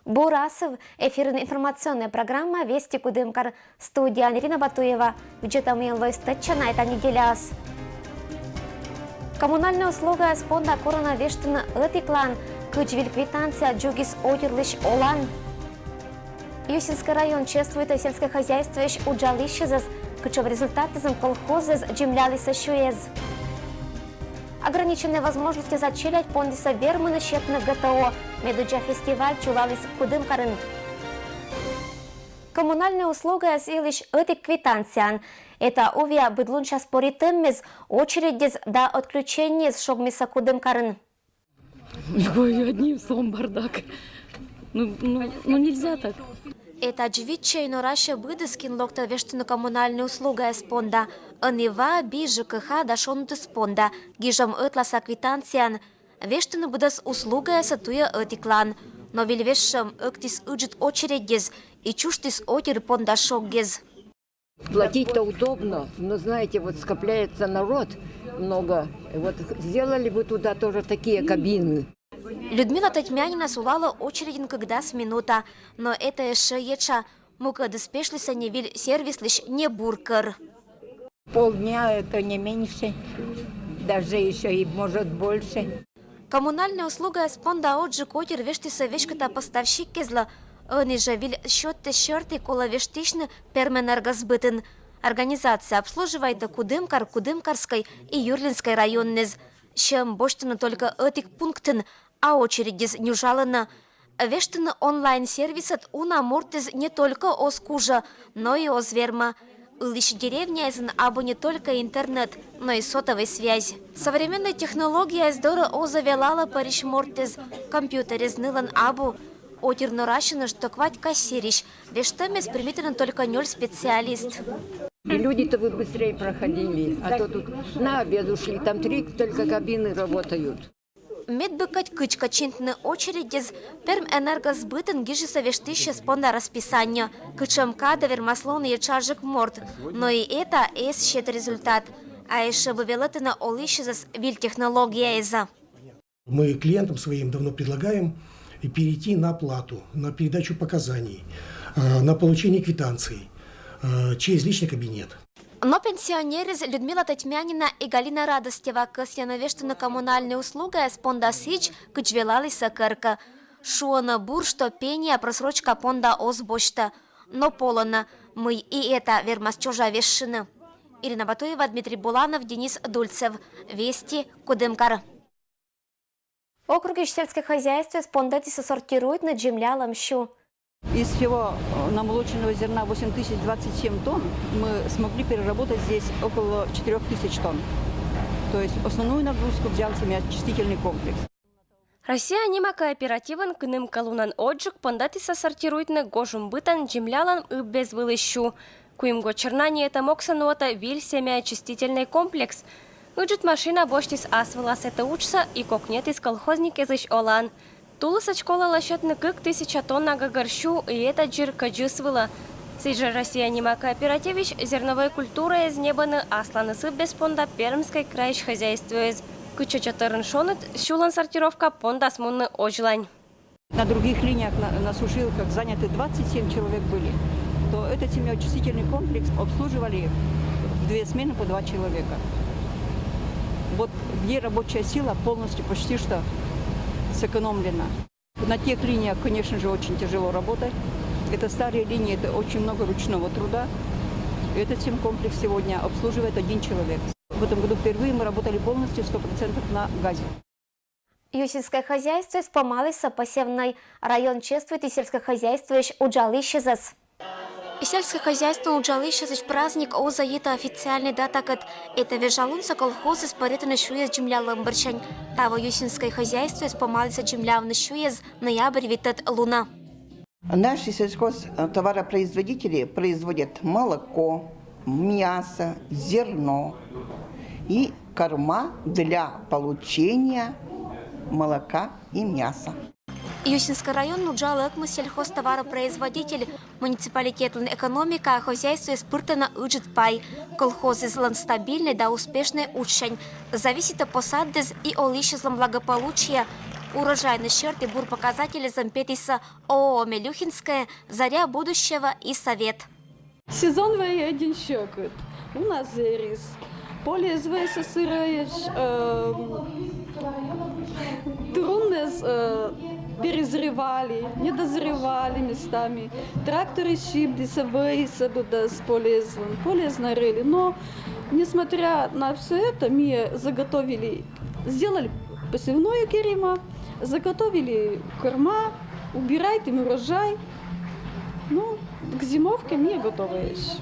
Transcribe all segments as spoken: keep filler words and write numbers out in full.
Бур асыв! Эфирын информационная программа «Вести Кудымкар». Студияын Ирина Батуева. Видзӧдам миян лои стӧчана эта неделяас. Коммунальнӧй услугаяс понда корӧны вештыны ӧтиклаын. Кыдз виль квитанция дзугис отирлысь олан. Юсинскӧй район чествуйтӧ сельскӧй хозяйствоысь уджалысьясӧс, кытшӧм результатыс колхозыс дземлялісӧ сюйӧз. Ограниченные возможности за челядь пондісӧ вермыны сетны ГТО. Медводдза фестиваль чулаліс Кудымкарын. Коммунальнӧй услугаяс йылысь ӧтик квитанцияӧн. Эта увъя быд лунсянь поритӧммӧс, очередьӧс да отключениеяс шогмисӧ Кудымкарын. Ой, одним словом, бардак. Ну, ну, ну нельзя так. Эта дзик виччӧ и норасьӧ быдӧс, кин локтӧ вештыны коммунальнӧй услугаяс понда. Ӧні ва, би, ЖКХ да шонтыс понда. Гижӧм ӧтлаыс квитанцияӧн. Вештыны быдӧс услугаяссӧ туйӧ ӧтиклаын. Но виль вежсьӧм ӧктіс ыджыд очередьӧс и чужтіс отир понда шоггӧс. Платить-то удобно, но, знаете, вот скопляется народ много. Вот сделали бы туда тоже такие кабины. Людмила Татьмянина сулалӧ очередьын кык дас минута, но эта ещӧ етша. Мукӧдыс пешлісӧ не виль, сервислысь не бур кӧр. Полдня — это не меньше, даже ещё и, может, больше. Коммунальнӧй услугаяс понда отжык отир вештісӧ веськыда поставщиккӧзлы. Ӧні жӧ виль счёттӧ серти колӧ вештысьны Пермэнергосбытын. Организация обслуживайтӧ Кудымкар, Кудымкарскӧй и Юрлинскӧй районнэз. Сьӧм босьтӧны только ӧтик пунктын, а очередьыс нюжалӧны. Вештыны онлайн-сервисӧд уна мортыс не только оз кужӧ, но и оз вермы. Ылысь деревняясын абу не только интернет, но и сотовӧй связь. Современнӧй технологияяс дорӧ оз велалӧ пӧрысь мортыс, компьютерыс нылӧн абу. Отир норасьӧны, что квайт кассирысь, вештӧмӧс примитӧны только нёль специалист. И люди-то бы быстрее проходили, а то тут на обед ушли, там три только кабины работают. Мед бы кӧть кыдзкӧ чинтны очередьӧс, Пермэнергосбытын гижисӧ вештысьяс понда расписание. Кытшӧм кадӧ вермас лоны етшаджык морт, но и эта эз сет результат. А ещӧ бы велӧдтыны олысьясӧс виль технологияясӧ. Мы клиентам своим давно предлагаем и перейти на плату, на передачу показаний, э, на получение квитанций, э, через личный кабинет. Но пенсионеръяс Людмила Татьмянина и Галина Радостева кӧсйӧны вештыны коммунальнӧй услугаяс понда сідз, кыдз велалісӧ керка. Шуӧны бур, что пенсия просрочка понда оз босьтӧ. Но полӧны, мый и эта вермас чожа вешшыны. Ирина Батуева, Дмитрий Буланов, Денис Дульцев. Вести, Кудымкар. Округысь сельскӧй хозяйствояс пондӧдісӧ сортируйтны дземлялӧм сю. Из всего, э, намолоченного зерна восемь тысяч двадцать семь тонн, мы смогли переработать здесь около четырёх тысяч тонн. То есть основную нагрузку взял семяочистительный комплекс. «Россия» нима кооперативын кынымка лунӧн отжык пондӧдісӧ сортируйтны гожум бытӧн дземлялӧм ыб вылысь сю. Куим год чернаньӧ эта могсӧ нуӧтӧ виль семяочистительнӧй комплекс. Ыджыд машина босьтіс ас вылас эта уджсӧ и кокньӧдіс колхозникъяслысь олан. Тулысӧдз колӧ лӧсьӧдны кык тысяча тонна гӧгӧр сю, и эта дзир кӧдзыс вылӧ. Сідзжӧ «Россия» нима кооперативысь зерновӧй культураез ньӧбӧны асланыс ыб понда Пермскӧй крайысь хозяйствояс. Кытчӧ тӧрын шоныд, сюлӧн сортировка пондас мунны озьлань. На других линиях, на, на сушилках заняты двадцать семь человек были, то этот семяочистительный комплекс обслуживали в две смены по два человека. Вот где рабочая сила полностью почти что сэкономлена. На тех линиях, конечно же, очень тяжело работать. Это старые линии, это очень много ручного труда. Этот семь комплекс сегодня обслуживает один человек. В этом году впервые мы работали полностью сто процентов на газе. Юсинскӧй хозяйствоыс помаліс посевнӧй. Район чествуйтіс сельскӧй хозяйствоысь уджалысьясӧс. Сельскӧй хозяйствоын уджалысьяслысь праздник оз йитӧ официальнӧй датакӧд. Эта вежалунсӧ колхозыс пӧръятӧны сюяс дземлялӧм бӧрсянь. Таво Юсинскӧй хозяйствоыс помаліс дземлявны сюяс ноябрь витӧд лунӧ. Наши сельхозтоваропроизводители производят молоко, мясо, зерно и корма для получения молока и мяса. Юсинскӧй районын уджалӧ ӧкмыс сельхозтоваропроизводитель. Муниципалитетлӧн экономикаӧ хозяйствояс пыртӧны ыджыд пай. Колхозыслӧн стабильнӧй да успешнӧй уджсянь зависитӧ посаддас и олысьяслӧн благополучие. Урожайность сьӧрті бур показательӧзӧн петісӧ ООО «Мелюхинское», «Заря будущего» и «Совет». Сезон вӧй ӧдйӧн сьӧкыд. Уна зэрис. Поле эз вӧйсӧ сырӧйӧсь, э, труннэз, э, перезревали, недозревали местами. Тракторыс сибдіс вӧйсӧ, додас поле эз вӧв, поле эз на рӧлі. Но, несмотря на всё это, ми заготовили, сделали посевную, керима, заготовили корма, убирайтім урожай. Ну, к зимовке ми готовӧсь.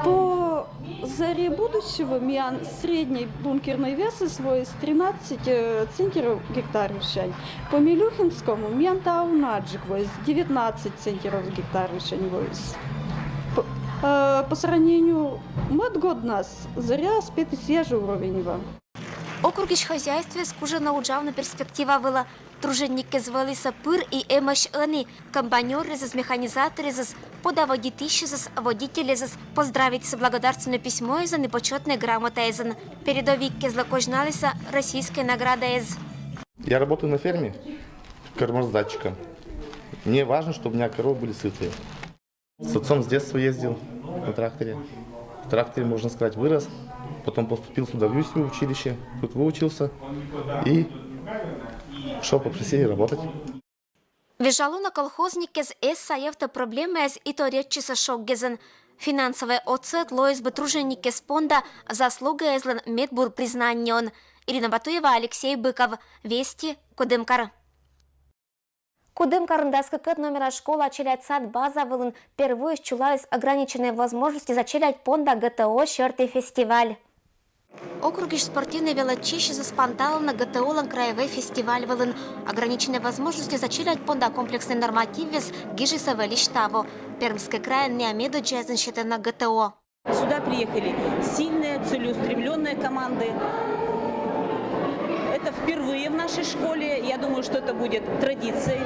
По «Заре будущего» миян средний бункерный вес вӧйыс тринадцать, э, центнеров гектарысянь. По «Мелюхинскому» миян тау унаджык вӧйыс, девятнадцать центнеров гектарысянь вӧйыс. П-, э, по сравнению мӧд годнас, «Заряыс» петіс сійӧ жӧ уровеньӧ. Округысь хозяйствояс кужӧны уджавны перспектива вылӧ. Труженикъяс вӧліс пыр и эмӧсь ӧні. Комбайнёръясӧс, механизаторъясӧс, подаводитысьясӧс, водительясӧс поздравитісны благодарственнӧй письмоэзӧн и почётнӧй грамотаэзӧн. Передовикъяслы козьналісны российскӧй наградаэз. Я работаю на ферме кормораздатчиком. Мне важно, чтобы у меня коровы были сытые. С отцом с детства ездил на тракторе. В тракторе, можно сказать, вырос. Потом поступил сюда в ЮСИУ училище. Тут выучился и шёл по профессии работать. Вежалун на колхозникъяс эз сайӧвтӧ проблемаяс и торйӧдчисны шоггезйын. Финансовӧй отсӧг лоис бы труженикъяс понда заслугаэзлӧн медбур признаниеӧн. Ирина Батуева, Алексей Быков, «Вести», Кудымкар. Кудымкарын дас кыкӧд номера школа челядь сад база вылын первойысь чулаліс «Ограниченные возможности за челядь понда ГТО» сьӧрті фестиваль. Округысь спортивнӧй велӧдчысьясӧс панталӧны ГТО-лӧн краевӧй фестиваль вылын. «Ограниченные возможности за челядь понда» комплекснӧй нормативъяс гижисны вӧлысь таво. Пермскӧй крайын ныа медоддзаясӧн сетӧны ГТО. Сюда приехали сильные, целеустремленные команды. Это впервые в нашей школе. Я думаю, что это будет традицией.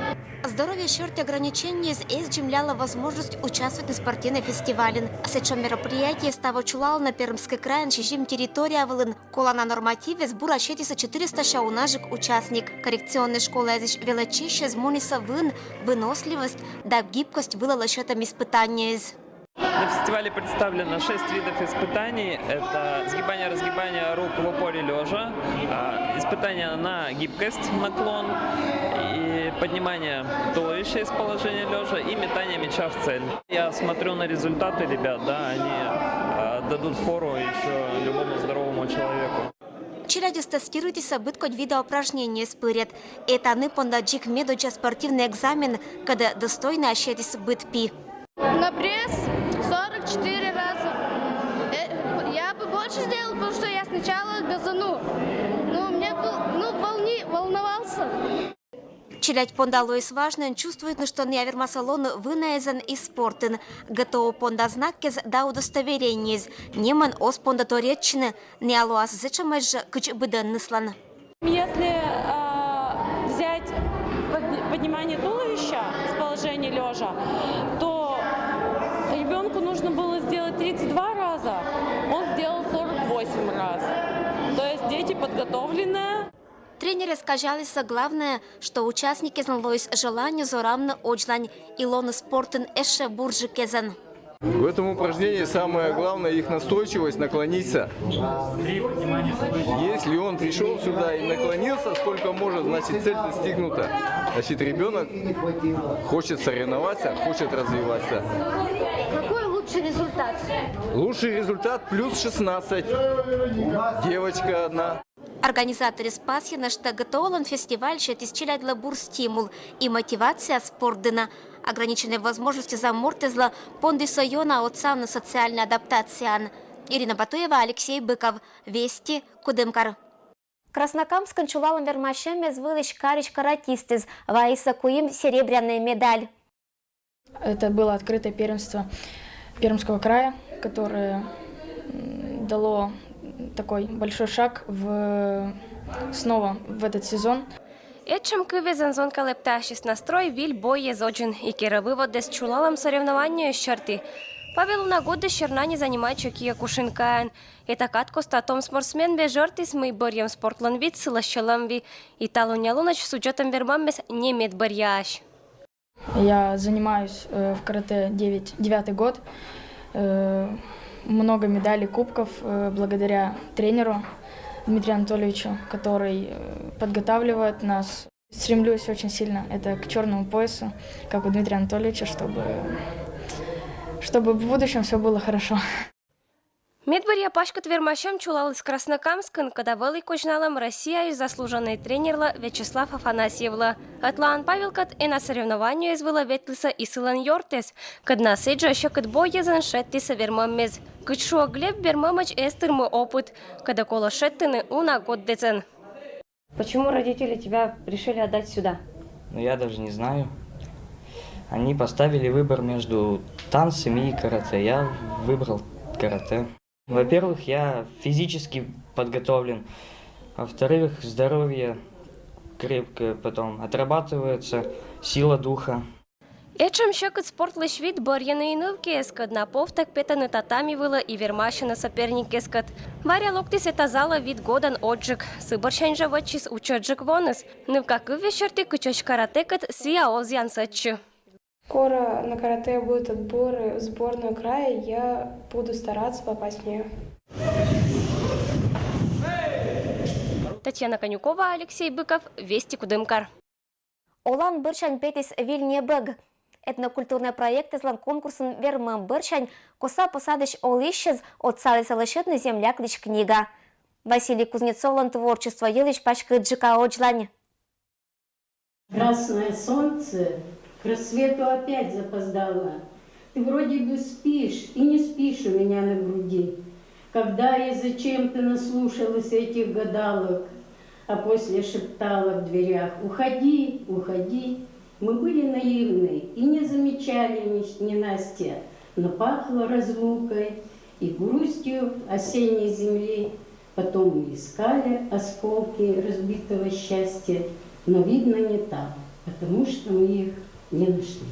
Здоровье сьӧрті ограничениеяс эз дземлялӧ возможность участвовать на спортивнӧй фестивальын. Сэтшӧм мероприятиеяс таво чулалӧны Пермскӧй крайын сизим территория вылын. Колана нормативъяс бура сетісны четырестаысь унаджык участник. Коррекционнӧй школаясысь велӧдчысьяс мунісны вын, выносливость да гибкость вылӧ лӧсьӧдӧм испытаниеяс. На фестивале представлено шесть видов испытаний. Это сгибание, разгибание рук в упоре лежа, а, испытание на гибкость, наклон, и поднимание туловища из положения лежа и метание мяча в цель. Я смотрю на результаты ребят, да, они, а, дадут фору еще любому здоровому человеку. Челядьыс тестируйтісны быд кодь вида упражнениеяс пырйӧд. Этані понда дзик медоддза спортивнӧй экзамен, кодӧс достойнӧя сетіс быд пи. На пресс сорок четыре раза. Э, я бы больше сделал, потому что я сначала газану. Ну, мне был, ну, волни-, волновался. Челядь понда лоис важнӧйӧн чувствуйтны, что ныа вермасны лоны вынаэзӧн и спортын. ГТО понда знакъяс да удостоверениеяс. Нэмӧн оз понда торйӧдчыны, ныа лоас сэтшӧмӧсь жӧ, кыдз быдӧнныслӧн. Если, а, взять под-, поднимание туловища с положения лежа, то ребенку нужно было сделать тридцать два раза, он сделал сорок восемь раз. То есть дети подготовленные. Тренеръяс казялісны, главнӧйӧн, что участникъяслӧн лоис желание зоравны одзлань и лоны спортын ещӧ бурджыкӧн. В этом упражнении самое главное их настойчивость наклониться. Если он пришёл сюда и наклонился, сколько может, значит, цель достигнута. Значит, ребёнок хочет соревноваться, хочет развиваться. Какой лучший результат? Лучший результат плюс шестнадцать. Девочка одна. Организаторъяс пасйӧны, что ГТО-лӧн фестиваль сетіс челядьлы бур стимул и мотивация спорт дінӧ. Ограниченные возможности за мортъяслы пондісны ёна отсавны социальнӧй адаптацияӧн. Ирина Батуева, Алексей Быков, «Вести», Кудымкар. Краснокамскын чулалӧм вермасьӧмъяс вылысь карысь каратистыс вайис куим серебряный медаль. Это было открытое первенство Пермского края, которое, м, дало такой большой шаг в, снова в этот сезон. Этшӧм кывъясӧн зонка лэптасис настрой виль бойяс водзын, и керӧ выводэс чулалӧм соревнованиеяс сьӧрті. Павел уна годдэс серна не занимайтчӧ Киокушинкаын. Эта кад костӧ том спортсмен вежӧртіс, мый бӧрйӧм спортлӧн вид сылы сьӧлӧмви. И талунъя лунысь судзӧдтӧм вермӧммес не медбӧръяӧсь. Я занимаюсь э, в каратэ девять, девятый год. Э, много медалей, кубков э, благодаря тренеру Дмитрию Анатольевичу, который э, подготавливает нас. Стремлюсь очень сильно это к черному поясу, как у Дмитрия Анатольевича, чтобы, чтобы в будущем все было хорошо. Медбӧръя паськыд вермасьӧм чулаліс Краснокамскын, кӧда вӧлі козьналӧм Россияысь заслуженнӧй тренерлы Вячеслав Афанасьевлы. Ӧтлаын Павелкӧд эна соревнованиеяс вылӧ ветлісӧ и сылӧн ёртъяс, кӧд на сідзжӧ сьӧкыд бойясӧн шедьтісӧ вермӧммес. Кыдз шуӧ Глеб, вермӧмӧдз эз тырмы опыт, кӧдӧ колӧ шедьтыны уна годдэсӧн. Почему родители тебя решили отдать сюда? Ну, я даже не знаю. Они поставили выбор между танцами и каратэ. Я выбрал каратэ. Во-первых, я физически подготовлен. Во-вторых, здоровье крепкое потом отрабатывается, сила духа. Этшӧм сьӧкыд спортлысь вид бӧрйӧны и нывкиӧс, кӧд на повтӧг петӧны татами вылӧ и вермасьӧны соперникъяскӧд. Варя локтіс эта залӧ вит годӧн одзджык. Сы бӧрсянь жӧ вӧчис утчӧджык воныс. Нывка кывъяс серти, кытчӧдз каратэкӧд сійӧ оз янсӧдчы. Скоро на каратэ будут отборы в сборную края, я буду стараться попасть в нее. Татьяна Конюкова, Алексей Быков, Вести, Кудымкар. Олан бӧрсянь петіс виль небӧг. Этнокультурнӧй проектэзлӧн конкурсын вермӧм бӧрсянь коса посадысь олысьяс отсалісны лӧсьӧдны земляклысь книга. Василий Кузнецовлӧн творчество йылысь паськыдджыка одзлань. Красное солнце к рассвету опять запоздало. Ты вроде бы спишь и не спишь у меня на груди. Когда и зачем ты наслушалась этих гадалок, а после шептала в дверях: «Уходи, уходи». Мы были наивны и не замечали ни, ни Настя, но пахло разлукой и грустью осенней земли. Потом мы искали осколки разбитого счастья, но видно не там, потому что мы их не нашли.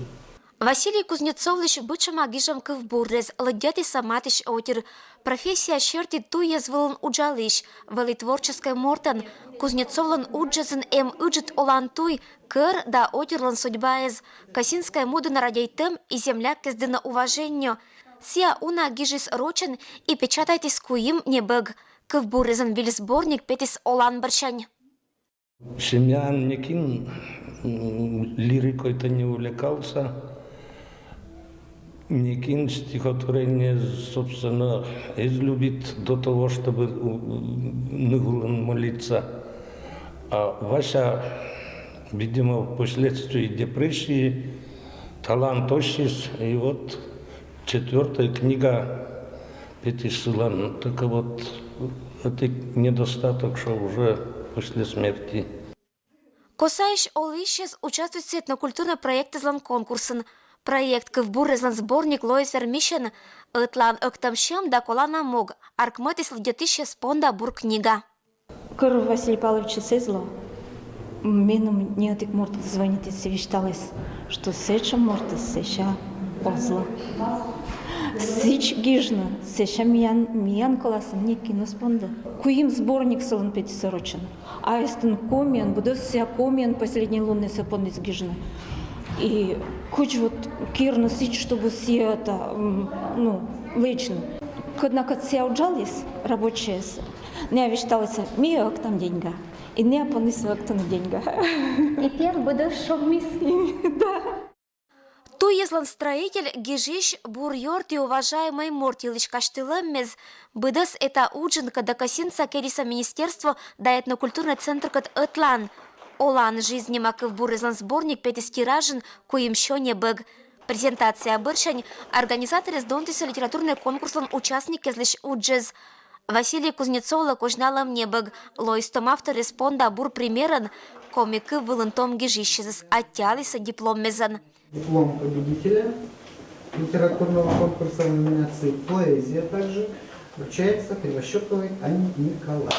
Василий Кузнецовлысь быдсяма гижам кывбурез лыддьӧтіса матысь отир. Профессия серти туйяс вылын уджалысь, вӧлі творческӧй мортӧн. Кузнецовлӧн уджӧзын эм ыджыд олан туй, кӧр да отирлӧн судьбаэз, косинскӧй мудын радейтӧм и землякъяс дінӧ уважениеӧ. Сійӧ уна гижис рочӧн и печатайтіс куим небӧг. Кывбурезлӧн виль сборник петіс олан бӧрсянь. Семьяын некин лирикой-то не увлекался, некин стихотворение, собственно, эз любит до того, чтобы ныв вылын молиться. А Вася, видимо, впоследствии депрессии талант ӧшис, и вот четвёртая книга петіс сылӧн, только вот это недостаток, что уже после смерти. Косаысь олысьяс участвуйтісны этнокультурнӧй проектэзлӧн конкурсын. Проект кывбурезлӧн сборник лоис вермысьӧн. Ӧтлаын ӧктӧм сьӧм да колана мог аркмӧдіс лыддьӧдысьяс понда бур книга. Кӧр Василий Павловичыс эз ло, меным ни ӧтик морт звонитіс и висьталіс, что сэтшӧм мортыс сэсся оз ло. Сідз гижны сэсся миян, миян классын некин оз понды. Куим сборник сылӧн петісӧ рочӧн, а эстын комиӧн, быдӧс сійӧ комиӧн последньӧй луннас пӧ пондіс гижны. И кыдз вот керны сідз, чтобы сійӧ это, ну, лэдзны. Кӧд накӧд сійӧ уджаліс, рабочияс, найӧ висьталісны, ми ӧктам деньга. И найӧ понісны ӧктыны деньга. И пиӧ быдӧс шогмис. Да. Туйяслӧн строитель, гижысь, бур ёрт и уважаемӧй морт йылысь казьтылӧммес. Быдӧс эта уджын кӧдӧ косинса керисӧ министерство да этнокультурнӧй центркӧд ӧтлаын. «Олан жизнь» нима кывбурезлӧн сборник петіс тиражын куимсё небӧг. Презентация бӧрсянь организаторъяс донтісӧ литературнӧй конкурслӧн участникъяслысь уджӧс. Василий Кузнецовлы козьналӧм небӧг лоис том авторъяс понда бур примерӧн. Коми кыв вылын том гижысьясыс аттьӧалісны дипломмесӧн. Диплом победителя литературного конкурса в номинации «Поэзия» также вручается Кривощёковой Анне Николаевне.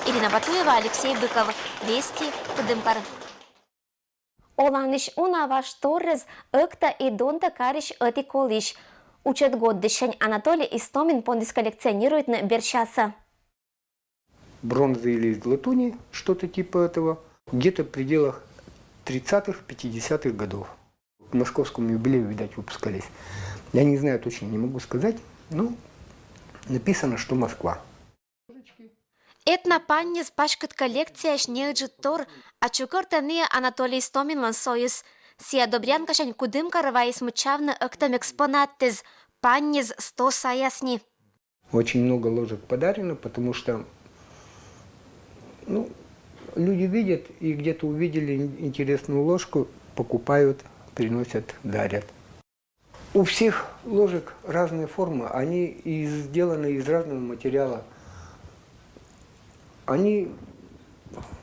Ирина Батуева, Алексей Быков, Вести, Кудымкар. Оланысь уна важ торрез ӧкта и донта карысь ӧти колысь. Учӧт годдысянь Анатолий Истомин пондіс коллекционируйтны берсясӧ. Бронзы или из латуни, что-то типа этого, где-то в пределах тридцатых-пятидесятых годов. К московскому юбилею, видать, выпускались. Я не знаю точно, не могу сказать, но написано, что Москва. Этна паньнез паськыд коллекцияысь неыджыд тор, а чукӧртӧ нӧ Анатолий Истоминлӧн сойыс. Сійӧ Добрянкасянь Кудымкарӧ вайис мыччавны ӧктӧм экспонаттэз, паньнез сто саясни. Очень много ложек подарено, потому что, ну, люди видят и где-то увидели ин- интересную ложку, покупают, приносят, дарят. У всех ложек разные формы, они из- сделаны из разного материала. Они,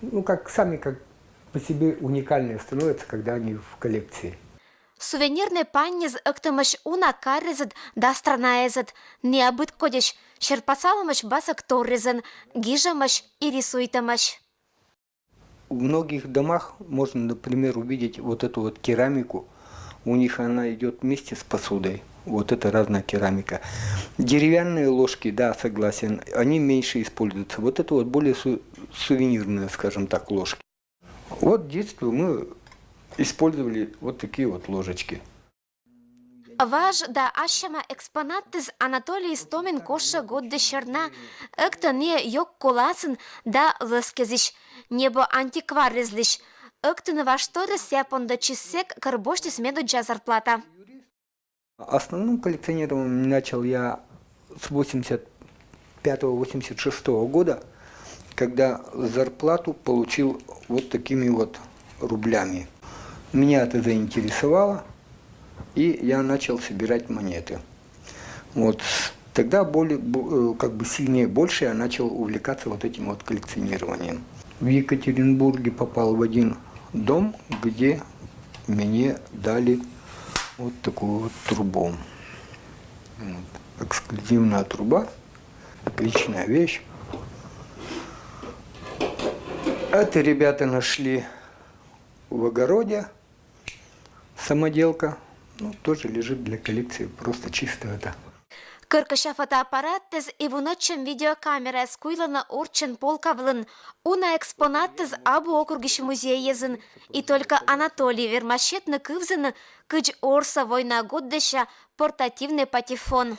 ну, как сами как по себе уникальные становятся, когда они в коллекции. Сувенирнӧй паньнез ӧктӧмӧсь уна каррезыд да странаэзыд, нӧ быдкодьӧсь, серпасалӧмӧсь басӧк торрезӧн, гижӧмӧсь и рисуйтӧмӧсь. В многих домах можно, например, увидеть вот эту вот керамику. У них она идет вместе с посудой. Вот это разная керамика. Деревянные ложки, да, согласен, они меньше используются. Вот это вот более су- сувенирные, скажем так, ложки. Вот в детстве мы использовали вот такие вот ложечки. Важ да ассьӧма экспонаттэз Анатолий Истомин кошӧ годдӧ серна, ӧктӧ нӧ ёг коласын да лӧскезысь, небо антикваррезлысь. Ӧктыны важ торрез сійӧ пондӧдчис сэк, кор босьтіс медуддза зарплата. Основным коллекционированием начал я с восемьдесят пятого-восемьдесят шестого года, когда зарплату получил вот такими вот рублями. Меня это заинтересовало, и я начал собирать монеты. Вот с- тогда более, бу- э, как бы сильнее, больше я начал увлекаться вот этим вот коллекционированием. В Екатеринбурге попал в один дом, где мне дали вот такую вот трубу. Вот. Эксклюзивная труба, отличная вещь. Это ребята нашли в огороде, самоделка. Ну, тоже лежит для коллекции, просто чисто это. Кӧркӧся фотоаппараттӧз и вунӧдчӧм видеокамераӧс куйлана орччӧн полка вылын. Уна экспонаттэз абу округысь музейезын. И только Анатолий вермас сетны кывзыны, кыдз орса война годдӧся портативнӧй патефон.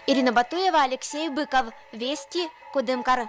Ирина Батуева, Алексей Быков, Вести, Кудымкар.